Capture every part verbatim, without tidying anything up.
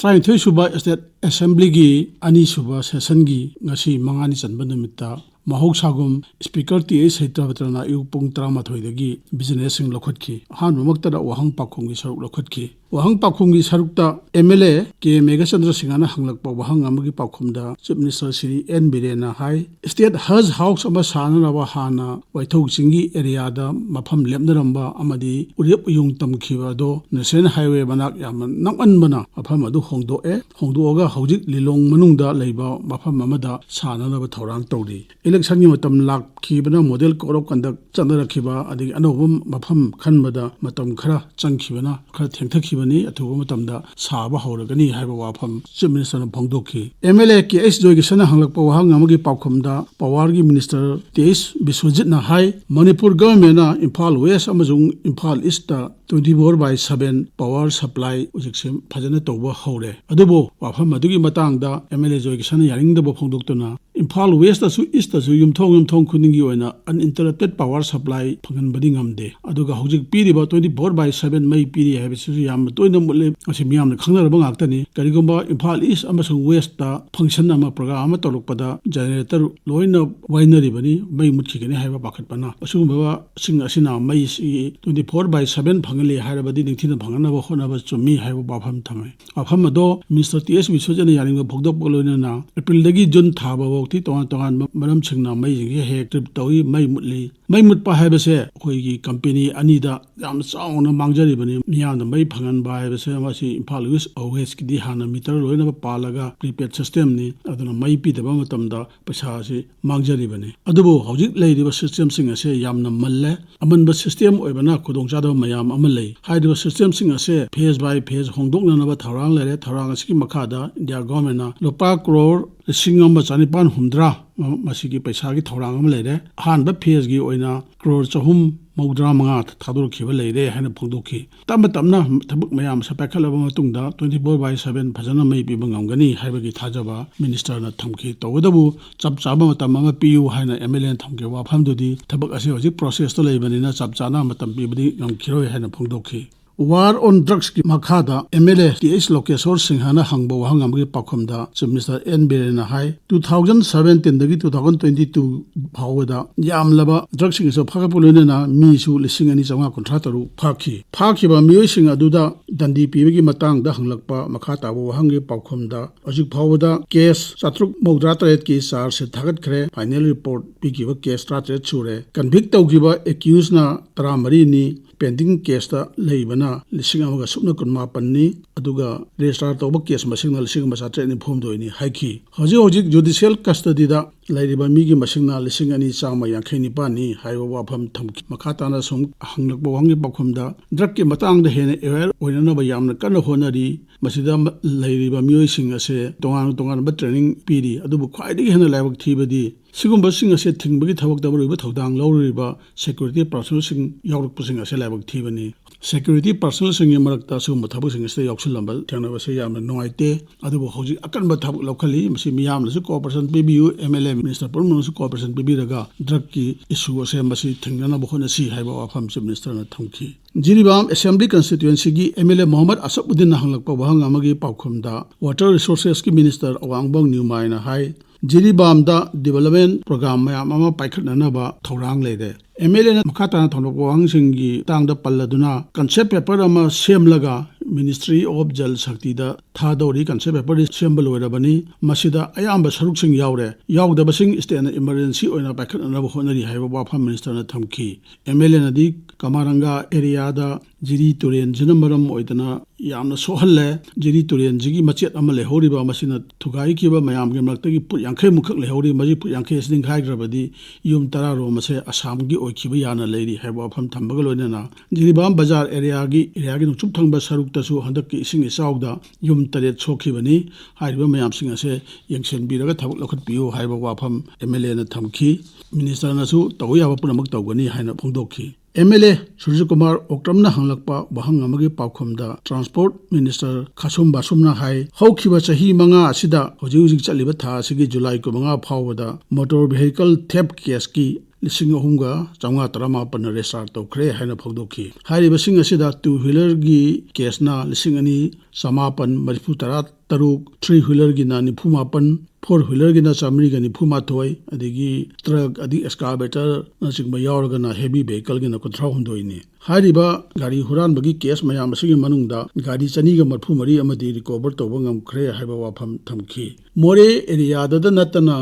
ꯇꯔꯥꯅꯤꯊꯣꯏ ꯁꯨꯕ State Assemblyꯒꯤ ꯑꯅꯤꯁꯨꯕ sessionꯒꯤ ꯉꯁꯤ ꯃꯉꯥꯅꯤ ꯆꯟꯕ ꯅꯨꯃꯤꯠꯇ ꯃꯍꯧꯁꯥꯒꯨꯝ Speaker ꯇꯤ ꯑꯩꯆ ꯁꯇ꯭ꯌꯕ꯭ꯔꯇꯅ ꯑꯌꯨꯛ ꯄꯨꯡ ꯇꯔꯥꯃꯥꯊꯣꯏꯗꯒꯤ businessꯁꯤꯡ ꯂꯧꯈꯠꯈꯤ꯫ ꯑꯍꯥꯟꯕꯃꯛꯇꯗ ꯋꯥꯍꯪ ꯄꯥꯎꯈꯨꯝꯒꯤ ꯁꯔꯨꯛ ꯂꯧꯈꯠꯈꯤ꯫ ꯋꯥꯍꯪ ꯄꯥꯎꯈꯨꯝꯒꯤ ꯁꯔꯨꯛꯇ M L A ꯀꯦ ꯃꯦꯘꯆꯟꯗ꯭ꯔ ꯁꯤꯡꯍꯅ ꯍꯪꯂꯛꯄ ꯋꯥꯍꯪ ꯑꯃꯒꯤ ꯄꯥꯎꯈꯨꯝꯗ Chief Minister ꯁ꯭ꯔꯤ ꯑꯦꯟ ꯕꯤꯔꯦꯟꯅ ꯍꯥꯏ, State Hajj House ꯑꯃ ꯁꯥꯅꯅꯕ ꯍꯥꯟꯅ ꯋꯥꯏꯊꯧ ꯆꯤꯡꯒꯤ areaꯗ ꯃꯐꯝ ꯂꯦꯞꯅꯔꯝꯕ ꯑꯃꯗꯤ ꯎꯔꯦꯞ ꯎꯌꯨꯡ ꯇꯝꯈꯤꯕ ꯑꯗꯣ National Highway ꯃꯅꯥꯛ ꯌꯥꯝꯅ ꯅꯛꯃꯟꯕꯅ ꯃꯐꯝ ꯑꯗꯨ ꯍꯣꯡꯗꯣꯛꯑꯦ꯫ ꯍꯣꯡꯗꯣꯛꯑꯒ ꯍꯧꯖꯤꯛ ꯂꯤꯂꯣꯡ ꯃꯅꯨꯡꯗ ꯂꯩꯕ ꯃꯐꯝ ꯑꯃꯗ ꯁꯥꯅꯅꯕ ꯊꯧꯔꯥꯡ ꯇꯧꯔꯤ꯫ Electionꯒꯤ ꯃꯇꯝ ꯂꯥꯛꯈꯤꯕꯅ Model Code of Conduct ꯆꯠꯅꯔꯛꯈꯤꯕ ꯑꯗꯒꯤ ꯑꯅꯧꯕ ꯃꯐꯝ ꯈꯟꯕꯗ ꯃꯇꯝ ꯈꯔ ꯆꯪꯈꯤꯕꯅ ꯈꯔ ꯊꯦꯡꯊꯈꯤꯕꯅꯤ꯫ ꯑꯊꯨꯕ ꯃꯇꯝꯗ ꯁꯥꯕ ꯍꯧꯔꯒꯅꯤ ꯍꯥꯏꯕ ꯋꯥꯐꯝ Chief Ministerꯅ ꯐꯣꯡꯗꯣꯛꯈꯤ꯫ M L A K H ꯖꯣꯏꯀꯤꯁꯟꯅ ꯍꯪꯂꯛꯄ ꯋꯥꯍꯪ ꯑꯃꯒꯤ ꯄꯥꯎꯈꯨꯝꯗ Powerꯒꯤ Minister ꯇꯤ ꯑꯩꯆ ꯕꯤꯁ꯭ꯋꯖꯤꯠꯅ ꯍꯥꯏ, ꯃꯅꯤꯄꯨꯔ governmentꯅ ꯏꯝꯐꯥꯜ West ꯑꯃꯁꯨꯡ Imphal Eastꯇ twenty four by seven power supply ꯍꯧꯖꯤꯛꯁꯦ ꯐꯖꯅ ꯇꯧꯕ ꯍꯧꯔꯦ꯫ ꯑꯗꯨꯕꯨ ꯋꯥꯐꯝ ꯑꯗꯨꯒꯤ ꯃꯇꯥꯡꯗ M L A ꯖꯣꯏꯀꯤꯁꯟꯅ ꯌꯥꯅꯤꯡꯗꯕ ꯐꯣꯡꯗꯣꯛꯇꯨꯅ ꯏꯝꯐꯥꯜ Westꯇꯁꯨ Eastꯇꯁꯨ ꯌꯨꯝꯊꯣꯡ ꯌꯨꯝꯊꯣꯡ ꯈꯨꯗꯤꯡꯒꯤ ꯑꯣꯏꯅ uninterrupted power supply ꯐꯪꯍꯟꯕꯗꯤ ꯉꯝꯗꯦ꯫ ꯑꯗꯨꯒ ꯍꯧꯖꯤꯛ ꯄꯤꯔꯤꯕ twenty four by seven ꯃꯩ ꯄꯤꯔꯤ ꯍꯥꯏꯕꯁꯤꯁꯨ ꯌꯥꯝꯅ ꯇꯣꯏꯅ ꯃꯨꯠꯂꯤ꯫ ꯃꯁꯤ ꯃꯤꯌꯥꯝꯅ ꯈꯪꯅꯔꯕ ꯉꯥꯛꯇꯅꯤ꯫ ꯀꯔꯤꯒꯨꯝꯕ ꯏꯝꯐꯥꯜ East ꯑꯃꯁꯨꯡ Westꯇ function ꯑꯃ, program ꯑꯃ ꯇꯧꯔꯛꯄꯗ generator ꯂꯣꯏꯅ ꯋꯥꯏꯅꯔꯤꯕꯅꯤ, ꯃꯩ ꯃꯨꯠꯈꯤꯒꯅꯤ ꯍꯥꯏꯕ ꯄꯥꯈꯠꯄꯅ꯫ ꯑꯁꯤꯒꯨꯝꯕꯁꯤꯡ ꯑꯁꯤꯅ ꯃꯩꯁꯤ twenty four by seven ꯐꯪꯍꯜꯂꯤ ꯍꯥꯏꯔꯕꯗꯤ ꯅꯤꯡꯊꯤꯅ ꯐꯪꯍꯟꯅꯕ ꯍꯣꯠꯅꯕ ꯆꯨꯝꯃꯤ ꯍꯥꯏꯕ ꯋꯥꯐꯝ ꯊꯝꯃꯤ꯫ ꯋꯥꯐꯝ ꯑꯗꯣ Minister ꯇꯤ ꯑꯩꯆ ꯕꯤꯁ꯭ꯋꯖꯤꯠꯅ ꯌꯥꯅꯤꯡꯕ ꯐꯣꯡꯗꯣꯛꯄꯒ ꯂꯣꯏꯅꯅ Aprilꯗꯒꯤ June ꯊꯥ ꯐꯥꯎꯕ ꯇꯣꯉꯥꯟ ꯇꯣꯉꯥꯟꯕ ꯃꯔꯝꯁꯤꯡꯅ ꯃꯩꯁꯤꯡꯁꯦ ꯍꯦꯛ trip ꯇꯧꯏ꯫ ꯃꯩ ꯃꯨꯠꯂꯤ꯫ ꯃꯩ ꯃꯨꯠꯄ ꯍꯥꯏꯕꯁꯦ ꯑꯩꯈꯣꯏꯒꯤ company ꯑꯅꯤꯗ ꯌꯥꯝ ꯆꯥꯎꯅ ꯃꯥꯡꯖꯔꯤꯕꯅꯤ꯫ ꯃꯤꯌꯥꯝꯗ ꯃꯩ ꯐꯪꯍꯟꯕ ꯍꯥꯏꯕꯁꯦ ꯃꯁꯤ ꯏꯝꯐꯥꯜ East Westꯀꯤꯗꯤ ꯍꯥꯟꯅ meter ꯂꯣꯏꯅꯃꯛ ꯄꯥꯜꯂꯒ prepaid systemꯅꯤ꯫ ꯑꯗꯨꯅ ꯃꯩ ꯄꯤꯗꯕ ꯃꯇꯝꯗ ꯄꯩꯁꯥꯁꯤ ꯃꯥꯡꯖꯔꯤꯕꯅꯤ꯫ ꯑꯗꯨꯕꯨ ꯍꯧꯖꯤꯛ ꯂꯩꯔꯤꯕ systemꯁꯤꯡ ꯑꯁꯦ ꯌꯥꯝꯅ ꯃꯜꯂꯦ꯫ ꯑꯃꯟꯕ system ꯑꯣꯏꯕꯅ ꯈꯨꯗꯣꯡꯆꯥꯗꯕ ꯃꯌꯥꯝ ꯑꯃ ꯂꯩ꯫ ꯍꯥꯏꯔꯤꯕ systemꯁꯤꯡ ꯑꯁꯦ phase by phase ꯍꯣꯡꯗꯣꯛꯅꯅꯕ ꯊꯧꯔꯥꯡ ꯂꯩꯔꯦ꯫ ꯊꯧꯔꯥꯡ ꯑꯁꯤꯒꯤ ꯃꯈꯥꯗ India governmentꯅ ꯂꯨꯄꯥ ꯀ꯭ꯔꯣꯔ ꯂꯤꯁꯤꯡ ꯑꯃ ꯆꯅꯤꯄꯥꯟ ꯍꯨꯝꯗ꯭ꯔꯥ ꯃ-, ꯃꯁꯤꯒꯤ ꯄꯩꯁꯥꯒꯤ ꯊꯧꯔꯥꯡ ꯑꯃ ꯂꯩꯔꯦ꯫ ꯑꯍꯥꯟꯕ phaseꯀꯤ ꯑꯣꯏꯅ ꯀ꯭ꯔꯣꯔ ꯆꯍꯨꯝ ꯃꯧꯗ꯭ꯔꯥ ꯃꯉꯥ ꯊꯥꯗꯣꯔꯛꯈꯤꯕ ꯂꯩꯔꯦ ꯍꯥꯏꯅ ꯐꯣꯡꯗꯣꯛꯈꯤ꯫ ꯇꯞꯅ ꯇꯞꯅ ꯊꯕꯛ ꯃꯌꯥꯝ ꯑꯁꯤ ꯄꯥꯏꯈꯠꯂꯕ ꯃꯇꯨꯡꯗ twenty four by seven ꯐꯖꯅ ꯃꯩ ꯄꯤꯕ ꯉꯝꯒꯅꯤ ꯍꯥꯏꯕꯒꯤ ꯊꯥꯖꯕ ministerꯅ ꯊꯝꯈꯤ꯫ ꯇꯧꯕꯇꯕꯨ ꯆꯞ ꯆꯥꯕ ꯃꯇꯝ ꯑꯃ ꯄꯤꯌꯨ ꯍꯥꯏꯅ MLAꯅ ꯊꯝꯈꯤꯕ ꯋꯥꯐꯝꯗꯨꯗꯤ ꯊꯕꯛ ꯑꯁꯤ ꯍꯧꯖꯤꯛ processꯇ ꯂꯩꯕꯅꯤꯅ ꯆꯞ ꯆꯥꯅ ꯃꯇꯝ ꯄꯤꯕꯗꯤ ꯉꯝꯈꯤꯔꯣꯏ ꯍꯥꯏꯅ ꯐꯣꯡꯗꯣꯛꯈꯤ꯫ War on Drugsꯀꯤ ꯃꯈꯥꯗ MLA TH ꯂꯣꯀꯦꯁꯣꯔ ꯁꯤꯡꯍꯅ ꯍꯪꯕ ꯋꯥꯍꯪ ꯑꯃꯒꯤ ꯄꯥꯎꯈꯨꯝꯗ Chief Minister N ꯕꯤꯔꯦꯟꯅ ꯍꯥꯏ, two thousand seventeenꯗꯒꯤ two thousand twenty two ꯐꯥꯎꯕꯗ ꯌꯥꯝꯂꯕ ꯗ꯭ꯔꯒꯁꯤꯡ ꯑꯁꯤ ꯐꯥꯒꯠꯄ ꯂꯣꯏꯅꯅ ꯃꯤꯁꯨ ꯂꯤꯁꯤꯡ ꯑꯅꯤ ꯆꯥꯝꯃꯉꯥ ꯀꯨꯟꯊ꯭ꯔꯥ ꯇꯔꯨꯛ ꯐꯥꯈꯤ꯫ ꯐꯥꯈꯤꯕ ꯃꯤꯑꯣꯏꯁꯤꯡ ꯑꯗꯨꯗ ꯗꯟꯗꯤ ꯄꯤꯕꯒꯤ ꯃꯇꯥꯡꯗ ꯍꯪꯂꯛꯄ ꯃꯈꯥ ꯇꯥꯕ ꯋꯥꯍꯪꯒꯤ ꯄꯥꯎꯈꯨꯝꯗ, ꯍꯧꯖꯤꯛ ꯐꯥꯎꯕꯗ case ꯆꯥꯇ꯭ꯔꯨꯛ ꯃꯧꯗ꯭ꯔꯥ ꯇꯔꯦꯠꯀꯤ charge sheet ꯊꯥꯒꯠꯈ꯭ꯔꯦ꯫ Final report ꯄꯤꯈꯤꯕ case ꯇꯔꯥꯇꯔꯦꯠ ꯁꯨꯔꯦ꯫ Convict ꯇꯧꯈꯤꯕ accusedꯅ ꯇꯔꯥꯃꯔꯤꯅꯤ꯫ Pending caseꯇ ꯂꯩꯕꯅ ꯂꯤꯁꯤꯡ ꯑꯃꯒ ꯁꯨꯞꯅ ꯀꯨꯟꯃꯥꯄꯟꯅꯤ꯫ ꯑꯗꯨꯒ register ꯇꯧꯕ case ꯃꯁꯤꯡꯅ ꯂꯤꯁꯤꯡ ꯑꯃ ꯆꯥꯇ꯭ꯔꯦꯠ ꯅꯤꯐꯨ ꯍꯨꯝꯗꯣꯏꯅꯤ ꯍꯥꯏꯈꯤ꯫ ꯍꯧꯖꯤꯛ ꯍꯧꯖꯤꯛ judicial custodyꯗ ꯂꯩꯔꯤꯕ ꯃꯤꯒꯤ ꯃꯁꯤꯡꯅ ꯂꯤꯁꯤꯡ ꯑꯅꯤ ꯆꯥꯝꯃ ꯌꯥꯡꯈꯩ ꯅꯤꯄꯥꯟꯅꯤ ꯍꯥꯏꯕ ꯋꯥꯐꯝ ꯊꯝꯈꯤ꯫ ꯃꯈꯥ ꯇꯥꯅ ꯁꯨꯝ ꯍꯪꯂꯛꯄ ꯋꯥꯍꯪꯒꯤ ꯄꯥꯎꯈꯨꯝꯗ, ꯗ꯭ꯔꯒꯀꯤ ꯃꯇꯥꯡꯗ ꯍꯦꯟꯅ aware ꯑꯣꯏꯅꯅꯕ ꯌꯥꯝꯅ ꯀꯟꯅ ꯍꯣꯠꯅꯔꯤ꯫ ꯃꯁꯤꯗ ꯂꯩꯔꯤꯕ ꯃꯤꯑꯣꯏꯁꯤꯡ ꯑꯁꯦ ꯇꯣꯉꯥꯟ ꯇꯣꯉꯥꯟꯕ training ꯄꯤꯔꯤ, ꯑꯗꯨꯕꯨ ꯈ꯭ꯋꯥꯏꯗꯒꯤ ꯍꯦꯟꯅ ꯂꯥꯏꯕꯛ ꯊꯤꯕꯗꯤ ꯁꯤꯒꯨꯝꯕꯁꯤꯡ ꯑꯁꯦ ꯊꯤꯡꯕꯒꯤ ꯊꯕꯛꯇ ꯃꯔꯨꯑꯣꯏꯕ ꯊꯧꯗꯥꯡ ꯂꯧꯔꯤꯕ security personnelꯁꯤꯡ ꯌꯥꯎꯔꯛꯄꯁꯤꯡ ꯑꯁꯦ ꯂꯥꯏꯕꯛ ꯊꯤꯕꯅꯤ꯫ Security personnelꯁꯤꯡꯒꯤ ꯃꯔꯛꯇ ꯁꯤꯒꯨꯝꯕ ꯊꯕꯛꯁꯤꯡ ꯑꯁꯤꯗ ꯌꯥꯎꯁꯤꯜꯂꯝꯕ ꯊꯦꯡꯅꯕꯁꯦ ꯌꯥꯝꯅ ꯅꯨꯡꯉꯥꯏꯇꯦ꯫ ꯑꯗꯨꯕꯨ ꯍꯧꯖꯤꯛ ꯑꯀꯟꯕ ꯊꯕꯛ ꯂꯧꯈꯠꯂꯤ꯫ ꯃꯁꯤ ꯃꯤꯌꯥꯝꯅꯁꯨ cooperation ꯄꯤꯕꯤꯌꯨ, MLA minister ꯄꯨꯝꯅꯃꯛꯅꯁꯨ cooperation ꯄꯤꯕꯤꯔꯒ ꯗ꯭ꯔꯒꯀꯤ issue ꯑꯁꯦ ꯃꯁꯤ ꯊꯤꯡꯅꯅꯕ ꯍꯣꯠꯅꯁꯤ ꯍꯥꯏꯕ ꯋꯥꯐꯝ Chief Ministerꯅ ꯊꯝꯈꯤ꯫ ꯖꯤꯔꯤꯕꯥꯝ Assembly Constituencyꯒꯤ MLA ꯃꯣꯍꯝꯃꯗ ꯑꯁꯐ ꯎꯗꯤꯟꯅ ꯍꯪꯂꯛꯄ ꯋꯥꯍꯪ ꯑꯃꯒꯤ ꯄꯥꯎꯈꯨꯝꯗ, Water Resourcesꯀꯤ Minister ꯑꯋꯥꯡꯕꯝ ꯅ꯭ꯌꯨꯃꯥꯏꯅ ꯍꯥꯏ, ꯖꯤꯔꯤꯕꯥꯝꯗ development program ꯃꯌꯥꯝ ꯑꯃ ꯄꯥꯏꯈꯠꯅꯅꯕ ꯊꯧꯔꯥꯡ ꯂꯩꯔꯦ꯫ MLAꯅ ꯃꯈꯥ ꯇꯥꯅ ꯊꯝꯂꯛꯄ ꯋꯥꯍꯪꯁꯤꯡꯒꯤ ꯃꯇꯥꯡꯗ ꯄꯜꯂꯗꯨꯅ, concept paper ꯑꯃ ꯁꯦꯝꯂꯒ Ministry of Jal Shaktiꯗ ꯊꯥꯗꯧꯔꯤ꯫ Concept paperꯗꯤ ꯁꯦꯝꯕ ꯂꯣꯏꯔꯕꯅꯤ꯫ ꯃꯁꯤꯗ ꯑꯌꯥꯝꯕ ꯁꯔꯨꯛꯁꯤꯡ ꯌꯥꯎꯔꯦ꯫ ꯌꯥꯎꯗꯕꯁꯤꯡ stateꯅ emergency ꯑꯣꯏꯅ ꯄꯥꯏꯈꯠꯅꯅꯕ ꯍꯣꯠꯅꯔꯤ ꯍꯥꯏꯕ ꯋꯥꯐꯝ Ministerꯅ ꯊꯝꯈꯤ꯫ MLAꯅꯗꯤ ꯀꯃꯥꯔꯪꯒꯥ areaꯗ ꯖꯤꯔꯤ ꯇꯨꯔꯦꯟꯁꯤꯅ ꯃꯔꯝ ꯑꯣꯏꯗꯅ ꯌꯥꯝꯅ ꯁꯣꯛꯍꯜꯂꯦ꯫ ꯖꯤꯔꯤ ꯇꯨꯔꯦꯟꯁꯤꯒꯤ ꯃꯆꯦꯠ ꯑꯃ ꯂꯩꯍꯧꯔꯤꯕ, ꯃꯁꯤꯅ ꯊꯨꯒꯥꯏꯈꯤꯕ ꯃꯌꯥꯝꯒꯤ ꯃꯔꯛꯇꯒꯤ ꯐꯨꯠ ꯌꯥꯡꯈꯩ ꯃꯨꯛꯈꯛ ꯂꯩꯍꯧꯔꯤ꯫ ꯃꯁꯤ ꯐꯨꯠ ꯌꯥꯡꯈꯩ ꯑꯁꯤ ꯅꯤꯡꯈꯥꯏꯈ꯭ꯔꯕꯗꯤ ꯌꯨꯝ ꯇꯔꯥꯔꯣꯝ ꯑꯁꯦ ꯑꯁꯥꯝꯒꯤ ꯑꯣꯏꯈꯤꯕ ꯌꯥꯅ ꯂꯩꯔꯤ ꯍꯥꯏꯕ ꯋꯥꯐꯝ ꯊꯝꯕꯒ ꯂꯣꯏꯅꯅ, ꯖꯤꯔꯤꯕꯥꯝ ꯕꯖꯥꯔ areaꯒꯤ, areaꯒꯤ ꯅꯣꯡꯆꯨꯞ ꯊꯪꯕ ꯁꯔꯨꯛꯇꯁꯨ ꯍꯟꯗꯛꯀꯤ ꯏꯁꯤꯡ ꯏꯆꯥꯎꯗ ꯌꯨꯝ ꯇꯔꯦꯠ ꯁꯣꯛꯈꯤꯕꯅꯤ꯫ ꯍꯥꯏꯔꯤꯕ ꯃꯌꯥꯝꯁꯤꯡ ꯑꯁꯦ ꯌꯦꯡꯁꯤꯟꯕꯤꯔꯒ ꯊꯕꯛ ꯂꯧꯈꯠꯄꯤꯌꯨ ꯍꯥꯏꯕ ꯋꯥꯐꯝ MLAꯅ ꯊꯝꯈꯤ꯫ Ministerꯅꯁꯨ ꯇꯧꯕ ꯌꯥꯕ ꯄꯨꯝꯅꯃꯛ ꯇꯧꯒꯅꯤ ꯍꯥꯏꯅ ꯐꯣꯡꯗꯣꯛꯈꯤ꯫ MLA ꯁꯨꯔꯖꯀꯨꯃꯥꯔ ꯑꯣꯀ꯭ꯔꯝꯅ ꯍꯪꯂꯛꯄ ꯋꯥꯍꯪ ꯑꯃꯒꯤ ꯄꯥꯎꯈꯨꯝꯗ Transport Minister ꯈꯥꯁꯨꯝ ꯕꯥꯁꯨꯝꯅ ꯍꯥꯏ, ꯍꯧꯈꯤꯕ ꯆꯍꯤ ꯃꯉꯥ ꯑꯁꯤꯗ ꯍꯧꯖꯤꯛ ꯍꯧꯖꯤꯛ ꯆꯠꯂꯤꯕ ꯊꯥ ꯑꯁꯤꯒꯤ ꯖꯨꯂꯥꯏ ꯀꯨꯟꯃꯉꯥ ꯐꯥꯎꯕꯗ motor vehicle theft caseꯀꯤ ꯂꯤꯁꯤꯡ ꯑꯍꯨꯝꯒ ꯆꯥꯝꯃꯉꯥ ꯇꯔꯥꯃꯥꯄꯟꯅ ꯔꯦꯖꯤꯁꯇꯥꯔ ꯇꯧꯈ꯭ꯔꯦ ꯍꯥꯏꯅ ꯐꯣꯡꯗꯣꯛꯈꯤ꯫ ꯍꯥꯏꯔꯤꯕꯁꯤꯡ ꯑꯁꯤꯗ ꯇꯨ ꯍ꯭ꯋꯤꯂꯔꯒꯤ ꯀꯦꯁꯅ ꯂꯤꯁꯤꯡ ꯑꯅꯤ ꯆꯃꯥꯄꯟ ꯃꯔꯤꯐꯨ ꯇꯔꯥ ꯇꯔꯨꯛ, ꯊ꯭ꯔꯤ ꯍ꯭ꯋꯤꯂꯔꯒꯤꯅ ꯅꯤꯐꯨ ꯃꯥꯄꯟ, ꯐꯣꯔ ꯍ꯭ꯋꯤꯂꯔꯒꯤꯅ ꯆꯥꯃꯔꯤꯒ ꯅꯤꯐꯨ ꯃꯥꯊꯣꯏ, ꯑꯗꯒꯤ ꯇ꯭ꯔꯛ ꯑꯗꯒꯤ ꯑꯦꯛꯁꯀꯥꯚꯦꯇꯔꯅꯆꯤꯡꯕ ꯌꯥꯎꯔꯒꯅ ꯍꯦꯚꯤ ꯚꯦꯍꯤꯀꯜꯒꯤꯅ ꯀꯨꯟꯊ꯭ꯔꯥ ꯍꯨꯝꯗꯣꯏꯅꯤ꯫ ꯍꯥꯏꯔꯤꯕ ꯒꯥꯔꯤ ꯍꯨꯔꯥꯟꯕꯒꯤ ꯀꯦꯁ ꯃꯌꯥꯝ ꯑꯁꯤꯒꯤ ꯃꯅꯨꯡꯗ ꯒꯥꯔꯤ ꯆꯅꯤꯒ ꯃꯔꯤꯐꯨ ꯃꯔꯤ ꯑꯃꯗꯤ ꯔꯤꯀꯣꯚꯔ ꯇꯧꯕ ꯉꯝꯈ꯭ꯔꯦ ꯍꯥꯏꯕ ꯋꯥꯐꯝ ꯊꯝꯈꯤ꯫ ꯃꯣꯔꯦ ꯑꯦꯔꯤꯌꯥꯗꯗ ꯅꯠꯇꯅ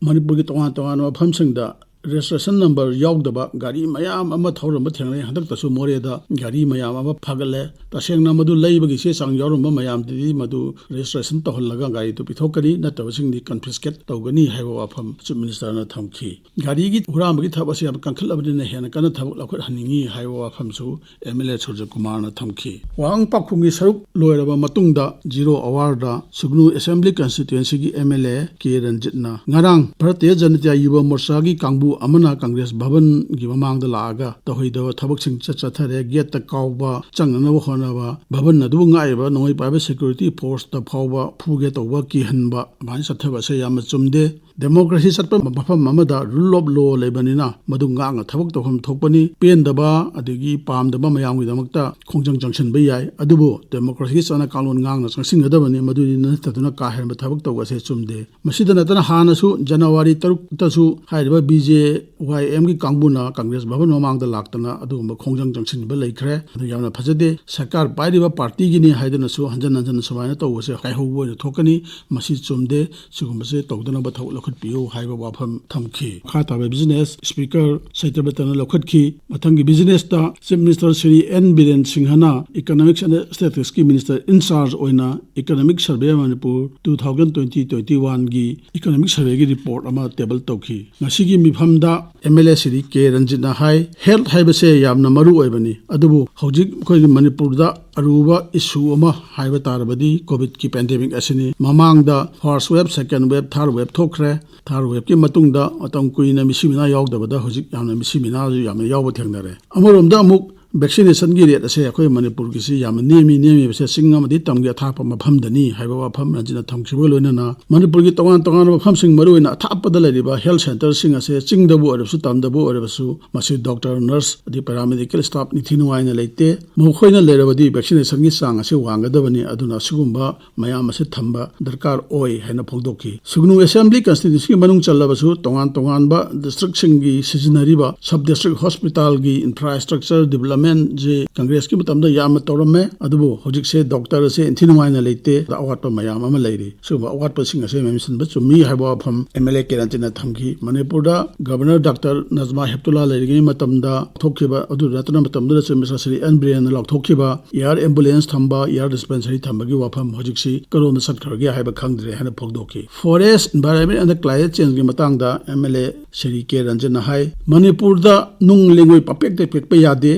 ꯃꯅꯤꯄꯨꯔꯒꯤ ꯇꯣꯉꯥꯟ ꯇꯣꯉꯥꯟꯕ ꯃꯐꯝꯁꯤꯡꯗ ꯔꯦꯖꯤꯁꯇ꯭ꯔꯦꯁꯟ ꯅꯝꯕꯔ ꯌꯥꯎꯗꯕ ꯒꯥꯔꯤ ꯃꯌꯥꯝ ꯑꯃ ꯊꯧꯔꯝꯕ ꯊꯦꯡꯅꯩ꯫ ꯍꯟꯗꯛꯇꯁꯨ ꯃꯣꯔꯦꯗ ꯒꯥꯔꯤ ꯃꯌꯥꯝ ꯑꯃ ꯐꯥꯒꯠꯂꯦ꯫ ꯇꯁꯦꯡꯅ ꯃꯗꯨ ꯂꯩꯕꯒꯤ ꯆꯦ ꯆꯥꯡ ꯌꯥꯎꯔꯝꯕ ꯃꯌꯥꯝꯗꯨꯗꯤ ꯃꯗꯨ ꯔꯦꯖꯤꯁꯇ꯭ꯔꯦꯁꯟ ꯇꯧꯍꯜꯂꯒ ꯒꯥꯔꯤꯗꯨ ꯄꯤꯊꯣꯛꯀꯅꯤ, ꯅꯠꯇꯕꯁꯤꯡꯗꯤ ꯀꯟꯐꯤꯁꯀꯦꯠ ꯇꯧꯒꯅꯤ ꯍꯥꯏꯕ ꯋꯥꯐꯝ ꯆꯤꯐ ꯃꯤꯅꯤꯁꯇꯔꯅ ꯊꯝꯈꯤ꯫ ꯒꯥꯔꯤꯒꯤ ꯍꯨꯔꯥꯟꯕꯒꯤ ꯊꯕꯛ ꯑꯁꯤ ꯌꯥꯝ ꯀꯟꯈꯠꯂꯕꯅꯤꯅ ꯍꯦꯟꯅ ꯀꯟꯅ ꯊꯕꯛ ꯂꯧꯈꯠꯍꯟꯅꯤꯡꯏ ꯍꯥꯏꯕ ꯋꯥꯐꯝꯁꯨ ꯑꯦꯝ ꯑꯦꯜ ꯑꯦ ꯁꯨꯔꯖꯀꯨꯃꯥꯔꯅ ꯊꯝꯈꯤ꯫ ꯋꯥꯍꯪ ꯄꯥꯎꯈꯨꯝꯒꯤ ꯁꯔꯨꯛ ꯂꯣꯏꯔꯕ ꯃꯇꯨꯡꯗ ꯖꯤꯔꯣ ꯑꯋꯥꯔꯗ ꯁꯨꯒꯅꯨ ꯑꯦꯁꯦꯝꯕ꯭ꯂꯤ ꯀꯟꯁꯇꯤꯇ꯭ꯋꯦꯟꯁꯤꯒꯤ ꯑꯦꯝ ꯑꯦꯜ ꯑꯦ ꯀꯦ ꯔꯟꯖꯤꯠꯅ ꯉꯔꯥꯡ ꯚꯥꯔꯇꯤꯌ ꯖꯅꯇꯥ ꯌꯨꯕ ꯃꯣꯔꯆꯥꯒꯤ ꯀꯥꯡꯕꯨ ꯑꯃꯅ ꯀꯪꯒ꯭ꯔꯦꯁ ꯚꯕꯟꯒꯤ ꯃꯃꯥꯡꯗ ꯂꯥꯛꯑꯒ ꯇꯧꯍꯩꯗꯕ ꯊꯕꯛꯁꯤꯡ ꯆꯠ ꯆꯠꯊꯔꯦ꯫ ꯒꯦꯠꯇ ꯀꯥꯎꯕ, ꯆꯪꯅꯅꯕ ꯍꯣꯠꯅꯕ, ꯚꯕꯟ ꯑꯗꯨꯕꯨ ꯉꯥꯛꯏꯕ ꯅꯣꯡꯃꯩ ꯄꯥꯏꯕ ꯁꯦꯀ꯭ꯌꯨꯔꯤꯇꯤ ꯐꯣꯔꯁꯇ ꯐꯥꯎꯕ ꯐꯨꯒꯦ ꯇꯧꯕ, ꯀꯤꯍꯟꯕ, ꯑꯗꯨꯃꯥꯏꯅ ꯆꯠꯊꯕ ꯑꯁꯦ ꯌꯥꯝꯅ ꯆꯨꯝꯗꯦ꯫ ꯗꯦꯃꯣꯀ꯭ꯔꯦꯁꯤ ꯆꯠꯄ ꯃꯐꯝ ꯑꯃꯗ ꯔꯨꯜ ꯑꯣꯐ ꯂꯣ ꯂꯩꯕꯅꯤꯅ ꯃꯗꯨ ꯉꯥꯛꯅ ꯊꯕꯛ ꯇꯧꯐꯝ ꯊꯣꯛꯄꯅꯤ꯫ ꯄꯦꯟꯗꯕ ꯑꯗꯒꯤ ꯄꯥꯝꯗꯕ ꯃꯌꯥꯝꯒꯤꯗꯃꯛꯇ ꯈꯣꯡꯖꯪ ꯆꯪꯁꯤꯟꯕ ꯌꯥꯏ, ꯑꯗꯨꯕꯨ ꯗꯦꯃꯣꯀ꯭ꯔꯦꯁꯤꯒꯤ ꯆꯠꯅ ꯀꯥꯡꯂꯣꯟ ꯉꯥꯛꯅ ꯆꯪꯁꯤꯟꯒꯗꯕꯅꯤ꯫ ꯃꯗꯨꯗꯤ ꯅꯠꯇꯗꯨꯅ ꯀꯥ ꯍꯦꯟꯕ ꯊꯕꯛ ꯇꯧꯕ ꯑꯁꯦ ꯆꯨꯝꯗꯦ꯫ ꯃꯁꯤꯗ ꯅꯠꯇꯅ ꯍꯥꯟꯅꯁꯨ ꯖꯅꯋꯥꯔꯤ ꯇꯔꯨꯛꯇꯁꯨ ꯍꯥꯏꯔꯤꯕ ꯕꯤ ꯖꯦ ꯋꯥꯏ ꯑꯦꯝꯒꯤ ꯀꯥꯡꯕꯨꯅ ꯀꯪꯒ꯭ꯔꯦꯁ ꯚꯕꯟ ꯃꯃꯥꯡꯗ ꯂꯥꯛꯇꯅ ꯑꯗꯨꯒꯨꯝꯕ ꯈꯣꯡꯖꯪ ꯆꯪꯁꯤꯟꯕ ꯂꯩꯈ꯭ꯔꯦ꯫ ꯑꯗꯨ ꯌꯥꯝꯅ ꯐꯖꯗꯦ꯫ ꯁꯔꯀꯥꯔ ꯄꯥꯏꯔꯤꯕ ꯄꯥꯔꯇꯤꯒꯤꯅꯤ ꯍꯥꯏꯗꯨꯅꯁꯨ ꯍꯟꯖꯟ ꯍꯟꯖꯟꯅ ꯁꯨꯃꯥꯏꯅ ꯇꯧꯕꯁꯦ ꯀꯥꯏꯍꯧꯕ ꯑꯣꯏꯅ ꯊꯣꯛꯀꯅꯤ꯫ ꯃꯁꯤ ꯆꯨꯝꯗꯦ꯫ ꯁꯤꯒꯨꯝꯕꯁꯦ ꯇꯧꯗꯅꯕ ꯊꯕꯛ ꯂꯧꯈꯠꯄꯤꯌꯨ ꯍꯥꯏꯕ ꯋꯥꯐꯝ ꯊꯝꯈꯤ꯫ ꯃꯈꯥ ꯇꯥꯕ ꯕꯤꯖꯤꯅꯦꯁ ꯁ꯭ꯄꯤꯀꯔ ꯁꯇ꯭ꯌꯕ꯭ꯔꯇꯅ ꯂꯧꯈꯠꯈꯤ꯫ ꯃꯊꯪꯒꯤ ꯕꯤꯖꯤꯅꯦꯁꯇ chief minister Shri N Biren ꯁꯤꯡꯍꯅ ꯏꯀꯣꯅꯣꯃꯤꯛꯁ ꯑꯦꯟ ꯁ꯭ꯇꯦꯇꯤꯁꯀꯤ ꯃꯤꯅꯤꯁꯇꯔ ꯏꯟ ꯆꯥꯔꯖ ꯑꯣꯏꯅ economic survey Manipur two thousand twenty twenty ꯋꯥꯟꯒꯤ ꯏꯀꯣꯅꯣꯃꯤꯛ ꯁꯔꯚꯦꯒꯤ ꯔꯤꯄꯣꯔꯠ ꯑꯃ ꯇꯦꯕꯜ ꯇꯧꯈꯤ꯫ ꯉꯁꯤꯒꯤ ꯃꯤꯐꯝꯗ M L A Shri K ꯔꯟꯖꯤꯠꯅ ꯍꯥꯏ, ꯍꯦꯜꯊ ꯍꯥꯏꯕꯁꯦ ꯌꯥꯝꯅ ꯃꯔꯨ ꯑꯣꯏꯕꯅꯤ, ꯑꯗꯨꯕꯨ ꯍꯧꯖꯤꯛ ꯑꯩꯈꯣꯏꯒꯤ ꯃꯅꯤꯄꯨꯔꯗ ꯑꯔꯨꯕ ꯏꯁꯨ ꯑꯃ ꯍꯥꯏꯕ ꯇꯥꯔꯕꯗꯤ ꯀꯣꯚꯤꯗꯀꯤ ꯄꯦꯟꯗꯦꯃꯤꯛ ꯑꯁꯤꯅꯤ꯫ ꯃꯃꯥꯡꯗ ꯐꯥꯔꯁ ꯋꯦꯚ, ꯁꯦꯀꯦꯟ ꯋꯦꯚ, ꯊꯥꯔꯗ ꯋꯦꯚ ꯊꯣꯛꯈ꯭ꯔꯦ꯫ ꯊꯥꯔꯗ ꯋꯦꯚꯀꯤ ꯃꯇꯨꯡꯗ ꯃꯇꯝ ꯀꯨꯏꯅ ꯃꯤꯁꯤ ꯃꯤꯅꯥ ꯌꯥꯎꯗꯕꯗ ꯍꯧꯖꯤꯛ ꯌꯥꯝꯅ ꯃꯤꯁꯤ ꯃꯤꯅꯥꯁꯨ ꯌꯥꯝꯅ ꯌꯥꯎꯕ ꯊꯦꯡꯅꯔꯦ꯫ ꯑꯃꯔꯣꯝꯗ ꯑꯃꯨꯛ ꯚꯦꯛꯁꯤꯅꯦꯁꯟꯒꯤ ꯔꯦꯠ ꯑꯁꯦ ꯑꯩꯈꯣꯏ ꯃꯅꯤꯄꯨꯔꯒꯤꯁꯤ ꯌꯥꯝꯅ ꯅꯦꯝꯃꯤ, ꯅꯦꯝꯃꯤꯕꯁꯦ ꯆꯤꯡ ꯑꯃꯗꯤ ꯇꯝꯒꯤ ꯑꯊꯥꯞꯄ ꯃꯐꯝꯗꯅꯤ ꯍꯥꯏꯕ ꯋꯥꯐꯝ ꯔꯟꯖꯤꯠꯅ ꯊꯝꯈꯤꯕꯒ ꯂꯣꯏꯅꯅ ꯃꯅꯤꯄꯨꯔꯒꯤ ꯇꯣꯉꯥꯟ ꯇꯣꯉꯥꯟꯕ ꯃꯐꯝꯁꯤꯡ, ꯃꯔꯨꯑꯣꯏꯅ ꯑꯊꯥꯞꯄꯗ ꯂꯩꯔꯤꯕ ꯍꯦꯜꯊ ꯁꯦꯟꯇꯔꯁꯤꯡ ꯑꯁꯦ ꯆꯤꯡꯗꯕꯨ ꯑꯣꯏꯔꯕꯁꯨ ꯇꯝꯗꯕꯨ ꯑꯣꯏꯔꯕꯁꯨ ꯃꯁꯤ ꯗꯣꯛꯇꯔ, ꯅꯔꯁ ꯑꯗꯩ ꯄꯦꯔꯥꯃꯦꯗꯤꯀꯦꯜ ꯁ꯭ꯇꯥꯐ ꯅꯤꯡꯊꯤ ꯅꯨꯡꯉꯥꯏꯅ ꯂꯩꯇꯦ꯫ ꯃꯈꯣꯏꯅ ꯂꯩꯔꯕꯗꯤ ꯚꯦꯛꯁꯤꯅꯦꯁꯟꯒꯤ ꯆꯥꯡ ꯑꯁꯤ ꯋꯥꯡꯒꯗꯕꯅꯤ꯫ ꯑꯗꯨꯅ ꯑꯁꯤꯒꯨꯝꯕ ꯃꯌꯥꯝ ꯑꯁꯤ ꯊꯝꯕ ꯗꯔꯀꯥꯔ ꯑꯣꯏ ꯍꯥꯏꯅ ꯐꯣꯡꯗꯣꯛꯈꯤ꯫ ꯁꯨꯒꯅꯨ ꯑꯦꯁꯦꯝꯕ꯭ꯂꯤ ꯀꯟꯁꯇꯤꯇ꯭ꯌꯨꯟꯁꯤꯒꯤ ꯃꯅꯨꯡ ꯆꯜꯂꯕꯁꯨ ꯇꯣꯉꯥꯟ ꯇꯣꯉꯥꯟꯕ ꯗꯤꯁꯇ꯭ꯔꯤꯛꯁꯤꯡꯒꯤ ꯁꯤꯖꯤꯟꯅꯔꯤꯕ ꯁꯕ ꯗꯤꯁꯇ꯭ꯔꯤꯛ ꯍꯣꯁꯄꯤꯇꯥꯜꯒꯤ ꯏꯟꯐ꯭ꯔꯥꯁ꯭ꯇ꯭ꯔꯛꯆꯔ ꯗꯤꯕꯂꯞꯃꯦꯟꯁꯦ ꯀꯪꯒ꯭ꯔꯦꯁꯀꯤ ꯃꯇꯝꯗ ꯌꯥꯝꯅ ꯇꯧꯔꯝꯃꯦ, ꯑꯗꯨꯕꯨ ꯍꯧꯖꯤꯛꯁꯦ ꯗꯣꯛꯇꯔ ꯑꯁꯦ ꯏꯟꯊꯤ ꯅꯨꯡꯉꯥꯏꯅ ꯂꯩꯇꯦ, ꯑꯋꯥꯠꯄ ꯃꯌꯥꯝ ꯑꯃ ꯂꯩꯔꯤ꯫ ꯁꯤꯒꯨꯝꯕ ꯑꯋꯥꯠꯄꯁꯤꯡ ꯑꯁꯦ ꯃꯦꯟꯁꯤꯟꯕ ꯆꯨꯝꯃꯤ ꯍꯥꯏꯕ ꯋꯥꯐꯝ ꯑꯦꯝ ꯑꯦꯜ ꯑꯦ ꯀꯦ ꯔꯟꯖꯤꯠꯅ ꯊꯝꯈꯤ꯫ ꯃꯅꯤꯄꯨꯔꯗ ꯒꯕꯔꯅꯔ ꯗꯥꯛꯇꯔ ꯅꯖꯃꯥ ꯍꯦꯞꯇꯨꯂꯥ ꯂꯩꯔꯤꯉꯩ ꯃꯇꯝꯗ ꯂꯥꯎꯊꯣꯛꯈꯤꯕ, ꯑꯗꯨ ꯅꯠꯇꯅ ꯃꯇꯝꯗꯨꯗ ꯆꯤꯐ ꯃꯤꯅꯤꯁꯇꯔ ꯁ꯭ꯔꯤ ꯑꯦꯟ ꯕꯤꯔꯦꯟꯅ ꯂꯥꯎꯊꯣꯛꯈꯤꯕ ꯏꯌꯥꯔ ꯑꯦꯝꯕꯨꯂꯦꯟꯁ ꯊꯝꯕ, ꯏꯌꯥꯔ ꯗꯤꯁꯄꯦꯟꯁꯔꯤ ꯊꯝꯕꯒꯤ ꯋꯥꯐꯝ ꯍꯧꯖꯤꯛꯁꯤ ꯀꯔꯣꯝꯗ ꯆꯠꯈ꯭ꯔꯒꯦ ꯍꯥꯏꯕ ꯈꯪꯗ꯭ꯔꯦ ꯍꯥꯏꯅ ꯐꯣꯡꯗꯣꯛꯈꯤ꯫ Forest, Environment and Climate Changeꯒꯤ ꯃꯇꯥꯡꯗ M L A Shri K ꯔꯟꯖꯤꯠꯅ ꯍꯥꯏ, ꯃꯅꯤꯄꯨꯔꯗ ꯅꯨꯡ ꯂꯩꯉꯣꯏ ꯄꯪꯄꯦꯛꯇ ꯄꯦꯛꯄ ꯌꯥꯗꯦ꯫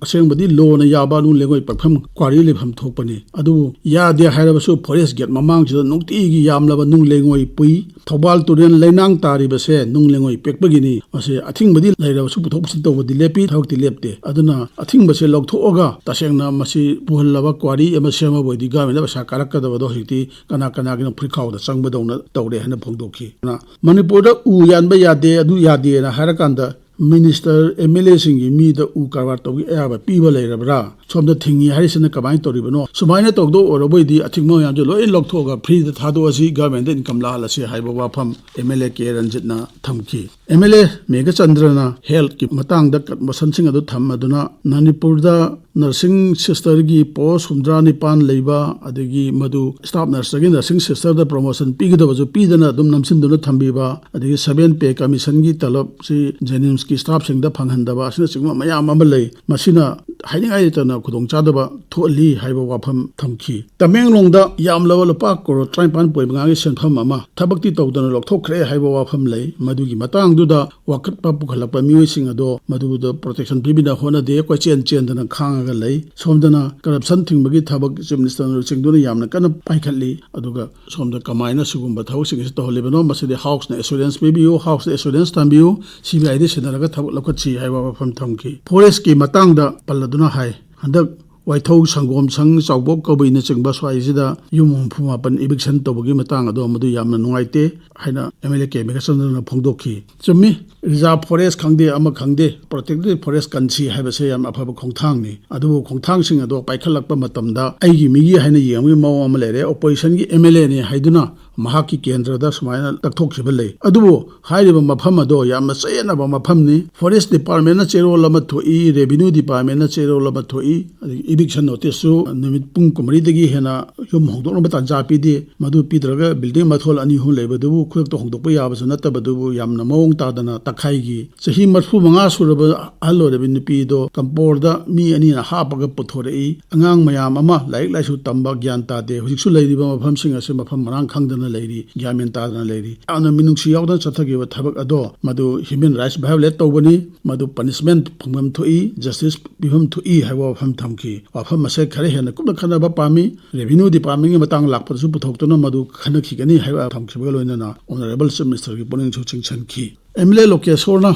ꯑꯁꯦꯡꯕꯗꯤ ꯂꯣꯅ ꯌꯥꯕ ꯅꯨꯡ ꯂꯩꯉꯣꯏ ꯄꯦꯛꯐꯝ ꯀ꯭ꯋꯥꯔꯤ ꯂꯩꯐꯝ ꯊꯣꯛꯄꯅꯤ꯫ ꯑꯗꯨꯕꯨ ꯌꯥꯗꯦ ꯍꯥꯏꯔꯕꯁꯨ ꯐꯣꯔꯦꯁ ꯒꯦꯠ ꯃꯃꯥꯡꯁꯤꯗ ꯅꯨꯡꯇꯤꯒꯤ ꯌꯥꯝꯂꯕ ꯅꯨꯡ ꯂꯩꯉꯣꯏ ꯄꯨꯏ꯫ ꯊꯧꯕꯥꯜ ꯇꯨꯔꯦꯜ ꯂꯩꯅꯥꯡ ꯇꯥꯔꯤꯕꯁꯦ ꯅꯨꯡ ꯂꯩꯉꯣꯏ ꯄꯦꯛꯄꯒꯤꯅꯤ꯫ ꯃꯁꯤ ꯑꯊꯤꯡꯕꯗꯤ ꯂꯩꯔꯕꯁꯨ ꯄꯨꯊꯣꯛ ꯄꯨꯁꯤꯟ ꯇꯧꯕꯗꯤ ꯂꯦꯞꯄꯤ, ꯊꯕꯛꯇꯤ ꯂꯦꯞꯇꯦ꯫ ꯑꯗꯨꯅ ꯑꯊꯤꯡꯕꯁꯦ ꯂꯧꯊꯣꯛꯑꯒ ꯇꯁꯦꯡꯅ ꯃꯁꯤ ꯄꯨꯍꯜꯂꯕ ꯀ꯭ꯋꯥꯔꯤ ꯑꯃ ꯁꯦꯝꯃꯕ ꯑꯣꯏꯗꯤ ꯒꯚꯔꯟꯃꯦꯟꯗ ꯄꯩꯁꯥ ꯀꯥꯔꯛꯀꯗꯕꯗꯣ ꯍꯧꯖꯤꯛꯇꯤ ꯀꯅꯥ ꯀꯅꯥꯒꯤꯅꯣ ꯐꯨꯔꯤꯠꯈꯥꯎꯗ ꯆꯪꯕꯗꯧꯅ ꯇꯧꯔꯦ ꯍꯥꯏꯅ ꯐꯣꯡꯗꯣꯛꯈꯤ꯫ ꯑꯗꯨꯅ ꯃꯅꯤꯄꯨꯔꯗ ꯎ ꯌꯥꯟꯕ ꯌꯥꯗꯦ, ꯑꯗꯨ ꯌꯥꯗꯦꯅ ꯍꯥꯏꯔꯀꯥꯟꯗ ꯃꯤꯅꯤꯁꯇꯔ, ꯑꯦꯝ ꯑꯦꯜ ꯑꯦꯁꯤꯡꯒꯤ ꯃꯤꯗ ꯎ ꯀꯔꯕꯥꯔ ꯇꯧꯕꯒꯤ ꯑꯌꯥꯕ ꯄꯤꯕ ꯂꯩꯔꯕ꯭ꯔꯥ? ꯁꯣꯝꯗ ꯊꯤꯡꯉꯤ ꯍꯥꯏꯔꯤꯁꯤꯅ ꯀꯃꯥꯏꯅ ꯇꯧꯔꯤꯕꯅꯣ? ꯁꯨꯃꯥꯏꯅ ꯇꯧꯗꯧ ꯑꯣꯏꯔꯕꯣꯏꯗꯤ ꯑꯊꯤꯡꯕ ꯃꯌꯥꯝꯁꯦ ꯂꯣꯏ ꯂꯧꯊꯣꯛꯑꯒ ꯐ꯭ꯔꯤꯗ ꯊꯥꯗꯣꯛꯑꯁꯤ, ꯒꯚꯔꯟꯃꯦꯟꯗ ꯏꯟꯀꯝ ꯂꯥꯛꯍꯜꯂꯁꯤ ꯍꯥꯏꯕ ꯋꯥꯐꯝ ꯑꯦꯝ ꯑꯦꯜ ꯑꯦ ꯀꯦ ꯔꯟꯖꯤꯠꯅ ꯊꯝꯈꯤ꯫ ꯑꯦꯝ ꯑꯦꯜ ꯑꯦ ꯃꯦꯘꯆꯟꯗ꯭ꯔꯅ ꯍꯦꯜꯊꯀꯤ ꯃꯇꯥꯡꯗ ꯃꯣꯁꯟꯁꯤꯡ ꯑꯗꯨ ꯊꯝꯃꯗꯨꯅ ꯃꯅꯤꯄꯨꯔꯗ ꯅꯔꯁꯤꯡ ꯁꯤꯁꯇꯔꯒꯤ ꯄꯣꯁ ꯍꯨꯝꯗ꯭ꯔꯥ ꯅꯤꯄꯥꯟ ꯂꯩꯕ, ꯑꯗꯒꯤ ꯃꯗꯨ ꯁ꯭ꯇꯥꯐ ꯅꯔꯁꯇꯒꯤ ꯅꯔꯁꯤꯡ ꯁꯤꯁꯇꯔꯗ ꯄ꯭ꯔꯣꯃꯣꯁꯟ ꯄꯤꯒꯗꯕꯁꯨ ꯄꯤꯗꯅ ꯑꯗꯨꯝ ꯅꯝꯁꯤꯟꯗꯨꯅ ꯊꯝꯕꯤꯕ, ꯑꯗꯒꯤ ꯁꯚꯦꯟ ꯄꯦ ꯀꯃꯤꯁꯟꯒꯤ ꯇꯂꯕꯁꯤ ꯖꯦꯅꯤꯝꯁꯀꯤ ꯁ꯭ꯇꯥꯐꯁꯤꯡꯗ ꯐꯪꯍꯟꯗꯕ ꯑꯁꯤꯅꯆꯤꯡꯕ ꯃꯌꯥꯝ ꯑꯃ ꯂꯩ꯫ ꯃꯁꯤꯅ ꯍꯥꯏꯅꯤꯡꯉꯥꯏ ꯂꯩꯇꯅ ꯈꯨꯗꯣꯡꯆꯥꯗꯕ ꯊꯣꯛꯍꯜꯂꯤ ꯍꯥꯏꯕ ꯋꯥꯐꯝ ꯊꯝꯈꯤ꯫ ꯇꯃꯦꯡꯂꯣꯡꯗ ꯌꯥꯝꯂꯕ ꯂꯨꯄꯥ ꯀꯔꯣꯔ ꯇꯔꯥꯅꯤꯄꯥꯟ ꯄꯣꯏꯟ ꯃꯉꯥꯒꯤ ꯁꯦꯟꯐꯝ ꯑꯃ ꯊꯕꯛꯇꯤ ꯇꯧꯗꯅ ꯂꯧꯊꯣꯛꯈ꯭ꯔꯦ ꯍꯥꯏꯕ ꯋꯥꯐꯝ ꯂꯩ꯫ ꯃꯗꯨꯒꯤ ꯃꯇꯥꯡꯗꯨꯗ ꯋꯥꯀꯠꯄ ꯄꯨꯈꯠꯂꯛꯄ ꯃꯤꯑꯣꯏꯁꯤꯡ ꯑꯗꯣ ꯃꯗꯨꯗ ꯄ꯭ꯔꯣꯇꯦꯛꯁꯟ ꯄꯤꯕꯤꯅ ꯍꯣꯠꯅꯗꯦ, ꯀꯣꯏꯆꯦꯟ ꯆꯦꯟꯗꯅ ꯈꯥꯡꯉꯒ ꯂꯩ꯫ ꯁꯣꯝꯗꯅ ꯀꯔꯞꯁꯟ ꯊꯤꯡꯕꯒꯤ ꯊꯕꯛ ꯆꯤꯐ ꯃꯤꯅꯤꯁꯇꯔꯅꯆꯤꯡꯗꯨꯅ ꯌꯥꯝꯅ ꯀꯟꯅ ꯄꯥꯏꯈꯠꯂꯤ꯫ ꯑꯗꯨꯒ ꯁꯣꯝꯗ ꯀꯃꯥꯏꯅ ꯁꯤꯒꯨꯝꯕ ꯊꯕꯛꯁꯤꯡ ꯑꯁꯤ ꯇꯧꯍꯜꯂꯤꯕꯅꯣ? ꯃꯁꯤꯗꯤ ꯍꯥꯎꯁꯅ ꯑꯦꯁꯨꯔꯦꯟꯁ ꯄꯤꯕꯤꯌꯨ, ꯍꯥꯎꯁꯅ ꯑꯦꯁꯨꯔꯦꯟꯁ ꯊꯝꯕꯤꯌꯨ, ꯁꯤ ꯕꯤ ꯑꯥꯏꯗ ꯁꯤꯟꯅꯔꯒ ꯊꯕꯛ ꯂꯧꯈꯠꯁꯤ ꯍꯥꯏꯕ ꯋꯥꯐꯝ ꯊꯝꯈꯤ꯫ ꯐꯣꯔꯦꯁꯀꯤ ꯃꯇꯥꯡꯗ ꯄꯜꯂꯗꯨꯅ ꯍꯥꯏ, ꯍꯟꯗꯛ ꯋꯥꯏꯊꯧ, ꯁꯪꯒꯣꯝ ꯁꯪ, ꯆꯥꯎꯕꯣꯛ ꯀꯕꯨꯏꯅꯆꯤꯡꯕ ꯁ꯭ꯋꯥꯏꯁꯤꯗ ꯌꯨꯝ ꯍꯨꯝꯐꯨ ꯃꯥꯄꯟ ꯏꯕꯤꯛꯁꯟ ꯇꯧꯕꯒꯤ ꯃꯇꯥꯡ ꯑꯗꯣ ꯃꯗꯨ ꯌꯥꯝꯅ ꯅꯨꯡꯉꯥꯏꯇꯦ ꯍꯥꯏꯅ ꯑꯦꯝ ꯑꯦꯜ ꯑꯦ ꯀꯦ ꯕꯤꯀꯁꯟꯗ꯭ꯔꯅ ꯐꯣꯡꯗꯣꯛꯈꯤ꯫ ꯆꯨꯝꯃꯤ, ꯔꯤꯖꯥꯔꯚ ꯐꯣꯔꯦꯁ ꯈꯪꯗꯦ, ꯑꯃ ꯈꯪꯗꯦ, ꯄ꯭ꯔꯣꯇꯦꯛꯇꯦꯗ ꯐꯣꯔꯦꯁ ꯀꯟꯁꯤ ꯍꯥꯏꯕꯁꯦ ꯌꯥꯝ ꯑꯐꯕ ꯈꯣꯡꯊꯥꯡꯅꯤ꯫ ꯑꯗꯨꯕꯨ ꯈꯣꯡꯊꯥꯡꯁꯤꯡ ꯑꯗꯣ ꯄꯥꯏꯈꯠꯂꯛꯄ ꯃꯇꯝꯗ ꯑꯩꯒꯤ ꯃꯤꯒꯤ ꯍꯥꯏꯅ ꯌꯦꯡꯕꯒꯤ ꯃꯑꯣꯡ ꯑꯃ ꯂꯩꯔꯦ꯫ ꯑꯣꯄꯣꯖꯤꯁꯟꯒꯤ ꯑꯦꯝ ꯑꯦꯜ ꯑꯦꯅꯤ ꯍꯥꯏꯗꯨꯅ ꯃꯍꯥꯛꯀꯤ ꯀꯦꯟꯗ꯭ꯔꯗ ꯁꯨꯃꯥꯏꯅ ꯇꯛꯊꯣꯛꯈꯤꯕ ꯂꯩ꯫ ꯑꯗꯨꯕꯨ ꯍꯥꯏꯔꯤꯕ ꯃꯐꯝ ꯑꯗꯣ ꯌꯥꯝꯅ ꯆꯌꯦꯠꯅꯕ ꯃꯐꯝꯅꯤ꯫ ꯐꯣꯔꯦꯁ ꯗꯤꯄꯥꯔꯠꯃꯦꯟꯅ ꯆꯦꯔꯣꯜ ꯑꯃ ꯊꯣꯛꯏ, ꯔꯦꯚꯤꯅ꯭ꯌꯨ ꯗꯤꯄꯥꯔꯠꯃꯦꯟꯅ ꯆꯦꯔꯣꯜ ꯑꯃ ꯊꯣꯛꯏ, ꯑꯗꯒꯤ ꯏꯚꯤꯛꯁꯟ ꯅꯣꯇꯤꯁꯁꯨ ꯅꯨꯃꯤꯠ ꯄꯨꯡ ꯀꯨꯟꯃꯔꯤꯗꯒꯤ ꯍꯦꯟꯅ ꯌꯨꯝ ꯍꯣꯡꯗꯣꯛꯅꯕ ꯇꯥꯟꯖꯥ ꯄꯤꯗꯦ꯫ ꯃꯗꯨ ꯄꯤꯗ꯭ꯔꯒ ꯕꯤꯜꯗꯤꯡ ꯃꯊꯣꯜ ꯑꯅꯤ ꯑꯍꯨꯝ ꯂꯩꯕꯗꯨꯕꯨ ꯈꯨꯗꯛꯇ ꯍꯣꯡꯗꯣꯛꯄ ꯌꯥꯕꯁꯨ ꯅꯠꯇꯕꯗꯨꯕꯨ ꯌꯥꯝꯅ ꯃꯑꯣꯡ ꯇꯥꯗꯅ ꯇꯛꯈꯥꯏꯈꯤ꯫ ꯆꯍꯤ ꯃꯔꯤꯐꯨ ꯃꯉꯥ ꯁꯨꯔꯕ ꯑꯍꯜ ꯑꯣꯏꯔꯕꯤ ꯅꯨꯄꯤꯗꯣ ꯀꯝꯄꯣꯔꯗ ꯃꯤ ꯑꯅꯤꯅ ꯍꯥꯞꯄꯒ ꯄꯨꯊꯣꯔꯛꯏ꯫ ꯑꯉꯥꯡ ꯃꯌꯥꯝ ꯑꯃ ꯂꯥꯏꯔꯤꯛ ꯂꯥꯏꯁꯨ ꯇꯝꯕ ꯒ꯭ꯌꯥꯟ ꯇꯥꯗꯦ꯫ ꯍꯧꯖꯤꯛꯁꯨ ꯂꯩꯔꯤꯕ ꯃꯐꯝꯁꯤꯡ ꯑꯁꯤ ꯃꯐꯝ ꯃꯔꯥꯡ ꯈꯪꯗꯅ ꯂꯩꯔꯤ, ꯒ꯭ꯌꯥꯟ ꯃꯦꯟ ꯇꯥꯗꯅ ꯂꯩꯔꯤ꯫ ꯌꯥꯝꯅ ꯃꯤꯅꯨꯡꯁꯤ ꯌꯥꯎꯗꯅ ꯆꯠꯊꯈꯤꯕ ꯊꯕꯛ ꯑꯗꯣ ꯃꯗꯨ ꯍ꯭ꯌꯨꯃꯦꯟ ꯔꯥꯏꯠꯁ ꯚꯥꯏꯑꯣꯂꯦꯠ ꯇꯧꯕꯅꯤ꯫ ꯃꯗꯨ ꯄꯅꯤꯁꯃꯦꯟ ꯐꯪꯐꯝ ꯊꯣꯛꯏ, ꯖꯁꯇꯤꯁ ꯄꯤꯐꯝ ꯊꯣꯛꯏ ꯍꯥꯏꯕ ꯋꯥꯐꯝ ꯊꯝꯈꯤ꯫ ꯋꯥꯐꯝ ꯑꯁꯦ ꯈꯔ ꯍꯦꯟꯅ ꯀꯨꯞꯅ ꯈꯟꯅꯕ ꯄꯥꯝꯃꯤ꯫ ꯔꯦꯚꯤꯅ꯭ꯌꯨ ꯗꯤꯄꯥꯔꯠꯃꯦꯟꯒꯤ ꯃꯇꯥꯡ ꯂꯥꯛꯄꯗꯁꯨ ꯄꯨꯊꯣꯛꯇꯨꯅ ꯃꯗꯨ ꯈꯟꯅꯈꯤꯒꯅꯤ ꯍꯥꯏꯕ ꯊꯝꯈꯤꯕꯒ ꯂꯣꯏꯅꯅ ꯑꯣꯅꯔꯦꯕꯜ ꯆꯤꯐ ꯃꯤꯅꯤꯁꯇꯔꯒꯤ ꯄꯨꯛꯅꯤꯡꯁꯨ ꯆꯤꯡꯁꯤꯟꯈꯤ꯫ ꯑꯦꯝ ꯑꯦꯜ ꯑꯦ ꯂꯣꯀꯦꯁꯣꯔꯅ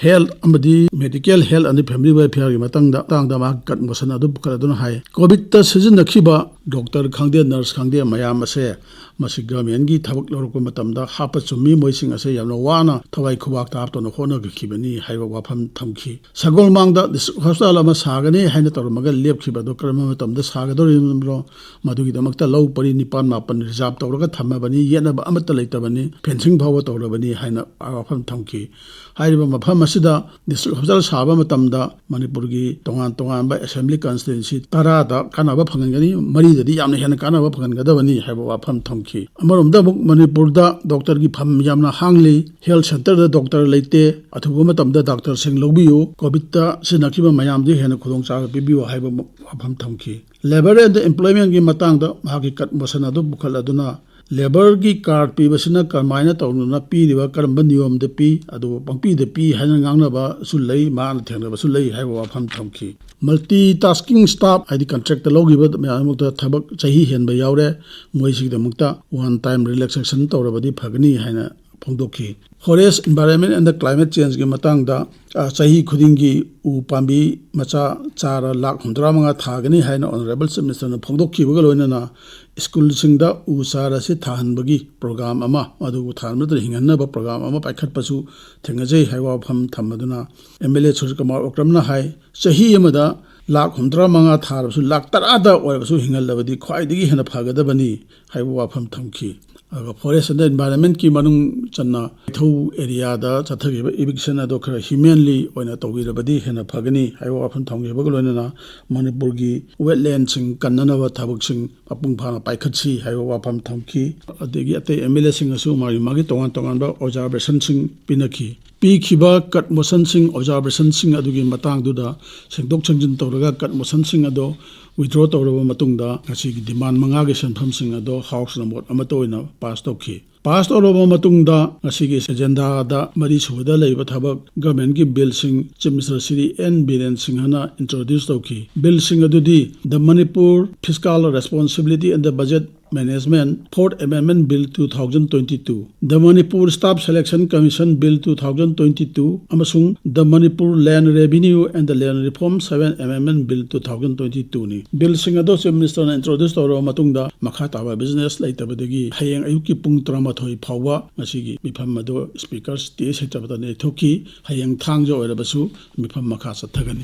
ꯍꯦꯜꯊ ꯑꯃꯗꯤ ꯃꯦꯗꯤꯀꯦꯜ ꯍꯦꯜꯊ ꯑꯃꯗꯤ ꯐꯦꯃꯤꯂꯤ ꯋꯦꯜꯐꯤꯌꯔꯒꯤ ꯃꯇꯥꯡꯗ, ꯃꯇꯥꯡꯗ ꯃꯍꯥꯛ ꯀꯟ ꯃꯣꯁꯟ ꯑꯗꯨ ꯄꯨꯈꯠꯂꯗꯨꯅ ꯍꯥꯏ, ꯀꯣꯚꯤꯗꯇ ꯁꯤꯖꯤꯟꯅꯈꯤꯕ ꯗꯣꯛꯇꯔ ꯈꯪꯗꯦ, ꯅꯔꯁ ꯈꯪꯗꯦ, ꯃꯌꯥꯝ ꯑꯁꯦ ꯃꯁꯤ ꯒꯚꯔꯟꯃꯦꯟꯒꯤ ꯊꯕꯛ ꯂꯧꯔꯛꯄ ꯃꯇꯝꯗ ꯍꯥꯞꯄ ꯆꯨꯝꯃꯤ꯫ ꯃꯣꯏꯁꯤꯡ ꯑꯁꯦ ꯌꯥꯝꯅ ꯋꯥꯅ ꯊꯋꯥꯏ ꯈꯨꯕꯥꯛꯇ ꯍꯥꯞꯇꯨꯅ ꯍꯣꯠꯅꯈꯤꯕꯅꯤ ꯍꯥꯏꯕ ꯋꯥꯐꯝ ꯊꯝꯈꯤ꯫ ꯁꯒꯣꯜꯃꯥꯡꯗ ꯗꯤꯁꯇ꯭ꯔꯤꯛ ꯍꯣꯁꯄꯤꯇꯥꯜ ꯑꯃ ꯁꯥꯒꯅꯤ ꯍꯥꯏꯅ ꯇꯧꯔꯝꯃꯒ ꯂꯦꯞꯈꯤꯕ ꯑꯗꯨ ꯀꯔꯝꯕ ꯃꯇꯝꯗ ꯁꯥꯒꯗꯧꯔꯤꯕꯅꯣ? ꯃꯗꯨꯒꯤꯗꯃꯛꯇ ꯂꯧ ꯄꯔꯤ ꯅꯤꯄꯥꯟ ꯃꯥꯄꯟ ꯔꯤꯖꯥꯔꯚ ꯇꯧꯔꯒ ꯊꯝꯃꯕꯅꯤ, ꯌꯦꯠꯅꯕ ꯑꯃꯠꯇ ꯂꯩꯇꯕꯅꯤ, ꯐꯦꯟꯁꯤꯡ ꯐꯥꯎꯕ ꯇꯧꯔꯕꯅꯤ ꯍꯥꯏꯅ ꯋꯥꯐꯝ ꯊꯝꯈꯤ꯫ ꯍꯥꯏꯔꯤꯕ ꯃꯐꯝ ꯃꯁꯤꯗ district hospital ꯁꯥꯕ ꯃꯇꯝꯗ ꯃꯅꯤꯄꯨꯔꯒꯤ ꯇꯣꯉꯥꯟ ꯇꯣꯉꯥꯟꯕ assembly constituency ꯇꯔꯥꯗ ꯀꯥꯟꯅꯕ ꯐꯪꯍꯟꯒꯅꯤ, ꯃꯔꯤꯗꯗꯤ ꯌꯥꯝꯅ ꯍꯦꯟꯅ ꯀꯥꯟꯅꯕ ꯐꯪꯍꯟꯒꯗꯕꯅꯤ ꯍꯥꯏꯕ ꯋꯥꯐꯝ ꯊꯝꯈꯤ꯫ ꯑꯃꯔꯣꯝꯗ ꯑꯃꯨꯛ ꯃꯅꯤꯄꯨꯔꯗ doctorꯒꯤ ꯐꯝ ꯌꯥꯝꯅ ꯍꯥꯡꯂꯤ, health centreꯗ doctor ꯂꯩꯇꯦ, ꯑꯊꯨꯕ ꯃꯇꯝꯗ doctorꯁꯤꯡ ꯂꯧꯕꯤꯌꯨ, COVIDꯇ ꯁꯤꯖꯤꯟꯅꯈꯤꯕ ꯃꯌꯥꯝꯗꯨ ꯍꯦꯟꯅ ꯈꯨꯗꯣꯡꯆꯥꯕ ꯄꯤꯕꯤꯌꯨ ꯍꯥꯏꯕ ꯋꯥꯐꯝ ꯊꯝꯈꯤ꯫ Labour and Employmentꯀꯤ ꯃꯇꯥꯡꯗ ꯃꯍꯥꯛꯀꯤ cut motion ꯑꯗꯨ ꯄꯨꯈꯠꯂꯗꯨꯅ labourꯒꯤ card ꯄꯤꯕꯁꯤꯅ ꯀꯔꯝꯍꯥꯏꯅ ꯇꯧꯗꯨꯅ ꯄꯤꯔꯤꯕ, ꯀꯔꯝꯕ ꯅꯤꯌꯣꯝꯗ ꯄꯤ, ꯑꯗꯨꯕꯨ ꯄꯪꯄꯤꯗ ꯄꯤ ꯍꯥꯏꯅ ꯉꯥꯡꯅꯕꯁꯨ ꯂꯩ, ꯃꯥꯅ ꯊꯦꯡꯅꯕꯁꯨ ꯂꯩ ꯍꯥꯏꯕ ꯋꯥꯐꯝ ꯊꯝꯈꯤ꯫ Multitasking staff, ꯍꯥꯏꯗꯤ contractꯇ ꯂꯧꯈꯤꯕ ꯃꯌꯥꯝꯗꯃꯛꯇ ꯊꯕꯛ ꯆꯍꯤ ꯍꯦꯟꯕ ꯌꯥꯎꯔꯦ, ꯃꯣꯏꯁꯤꯒꯤꯗꯃꯛꯇ one time relaxation ꯇꯧꯔꯕꯗꯤ ꯐꯒꯅꯤ ꯍꯥꯏꯅ ꯐꯣꯡꯗꯣꯛꯈꯤ꯫ Forest, Environment and the Climate Changeꯀꯤ ꯃꯇꯥꯡꯗ, ꯑ, ꯆꯍꯤ ꯈꯨꯗꯤꯡꯒꯤ ꯎ ꯄꯥꯝꯕꯤ ꯃꯆꯥ ꯆꯥꯔ ꯂꯥꯈ ꯍꯨꯝꯗ꯭ꯔꯥ ꯃꯉꯥ ꯊꯥꯒꯅꯤ ꯍꯥꯏꯅ Honourable Chief Ministerꯅ ꯐꯣꯡꯗꯣꯛꯈꯤꯕꯒ ꯂꯣꯏꯅꯅ schoolꯁꯤꯡꯗ ꯎ ꯆꯥꯔ ꯑꯁꯤ ꯊꯥꯍꯟꯕꯒꯤ program ꯑꯃ, ꯑꯗꯨꯕꯨ ꯊꯥꯍꯟꯕꯗ ꯍꯤꯡꯍꯟꯅꯕ program ꯑꯃ ꯄꯥꯏꯈꯠꯄꯁꯨ ꯊꯦꯡꯅꯖꯩ ꯍꯥꯏꯕ ꯋꯥꯐꯝ ꯊꯝꯃꯗꯨꯅ MLA ꯁꯨꯔꯖ ꯀꯨꯃꯥꯔ ꯎꯀ꯭ꯔꯝꯅ ꯍꯥꯏ, ꯆꯍꯤ ꯑꯃꯗ ꯂꯥꯈ ꯍꯨꯝꯗ꯭ꯔꯥ ꯃꯉꯥ ꯊꯥꯔꯕꯁꯨ ꯂꯥꯈ ꯇꯔꯥꯗ ꯑꯣꯏꯔꯕꯁꯨ ꯍꯤꯡꯍꯜꯂꯕꯗꯤ ꯈ꯭ꯋꯥꯏꯗꯒꯤ ꯍꯦꯟꯅ ꯐꯒꯗꯕꯅꯤ ꯍꯥꯏꯕ ꯋꯥꯐꯝ ꯊꯝꯈꯤ꯫ ꯑꯗꯨꯒ Forest and Environmentꯀꯤ ꯃꯅꯨꯡ ꯆꯟꯅ ꯀꯩꯊꯧ areaꯗ ꯆꯠꯊꯈꯤꯕ eviction ꯑꯗꯣ ꯈꯔ humanely ꯑꯣꯏꯅ ꯇꯧꯕꯤꯔꯕꯗꯤ ꯍꯦꯟꯅ ꯐꯒꯅꯤ ꯍꯥꯏꯕ ꯋꯥꯐꯝ ꯊꯝꯈꯤꯕꯒ ꯂꯣꯏꯅꯅ ꯃꯅꯤꯄꯨꯔꯒꯤ wetlandꯁꯤꯡ ꯀꯟꯅꯅꯕ ꯊꯕꯛꯁꯤꯡ ꯃꯄꯨꯡ ꯐꯥꯅ ꯄꯥꯏꯈꯠꯁꯤ ꯍꯥꯏꯕ ꯋꯥꯐꯝ ꯊꯝꯈꯤ꯫ ꯑꯗꯒꯤ ꯑꯇꯩ MLAꯁꯤꯡꯅꯁꯨ ꯃꯥꯒꯤ ꯃꯥꯒꯤ ꯇꯣꯉꯥꯟ ꯇꯣꯉꯥꯟꯕ observationꯁꯤꯡ ꯄꯤꯅꯈꯤ꯫ ꯄꯤꯈꯤꯕ cut motionꯁꯤꯡ, observationꯁꯤꯡ ꯑꯗꯨꯒꯤ ꯃꯇꯥꯡꯗꯨꯗ ꯁꯦꯡꯗꯣꯛ ꯁꯦꯡꯖꯤꯟ ꯇꯧꯔꯒ cut motionꯁꯤꯡ ꯑꯗꯣ withdraw ꯇꯧꯔꯕ ꯃꯇꯨꯡꯗ ꯉꯁꯤꯒꯤ demand ꯃꯉꯥꯒꯤ ꯁꯦꯟꯐꯝꯁꯤꯡ ꯑꯗꯣ Houseꯅ ꯃꯣꯠ ꯑꯃꯠꯇ ꯑꯣꯏꯅ pass ꯇꯧꯈꯤ꯫ Pass ꯇꯧꯔꯕ ꯃꯇꯨꯡꯗ ꯉꯁꯤꯒꯤ agendaꯗ ꯃꯔꯤꯁꯨꯕꯗ ꯂꯩꯕ ꯊꯕꯛ governmentꯀꯤ billꯁꯤꯡ Chief Minister Shri N Biren ꯁꯤꯡꯍꯅ introduce ꯇꯧꯈꯤ꯫ Billꯁꯤꯡ ꯑꯗꯨꯗꯤ The Manipur Fiscal Responsibility and the Budget Management, Fourth Amendment Bill two thousand twenty-two, The Manipur Staff Selection Commission Bill two thousand twenty-two ꯑꯃꯁꯨꯡ The Manipur Land Revenue and the Land Reform Seventh Amendment Bill two thousand twenty-twoꯅꯤ꯫ Billꯁꯤꯡ ꯑꯗꯨ Chief Ministerꯅ introduce ꯇꯧꯔꯕ ꯃꯇꯨꯡꯗ ꯃꯈꯥ ꯇꯥꯕ business ꯂꯩꯇꯕꯗꯒꯤ ꯍꯌꯦꯡ ꯑꯌꯨꯛꯀꯤ ꯄꯨꯡ ꯇꯔꯥꯃꯥꯊꯣꯏ ꯐꯥꯎꯕ ꯉꯁꯤꯒꯤ ꯃꯤꯐꯝ ꯑꯗꯨ Speaker ꯇꯤ ꯑꯦꯁ ꯁꯇ꯭ꯌꯄ꯭ꯔꯇꯥꯅ ꯌꯩꯊꯣꯛꯈꯤ꯫ ꯍꯌꯦꯡ ꯊꯥꯡꯖ ꯑꯣꯏꯔꯕꯁꯨ ꯃꯤꯐꯝ ꯃꯈꯥ ꯆꯠꯊꯒꯅꯤ꯫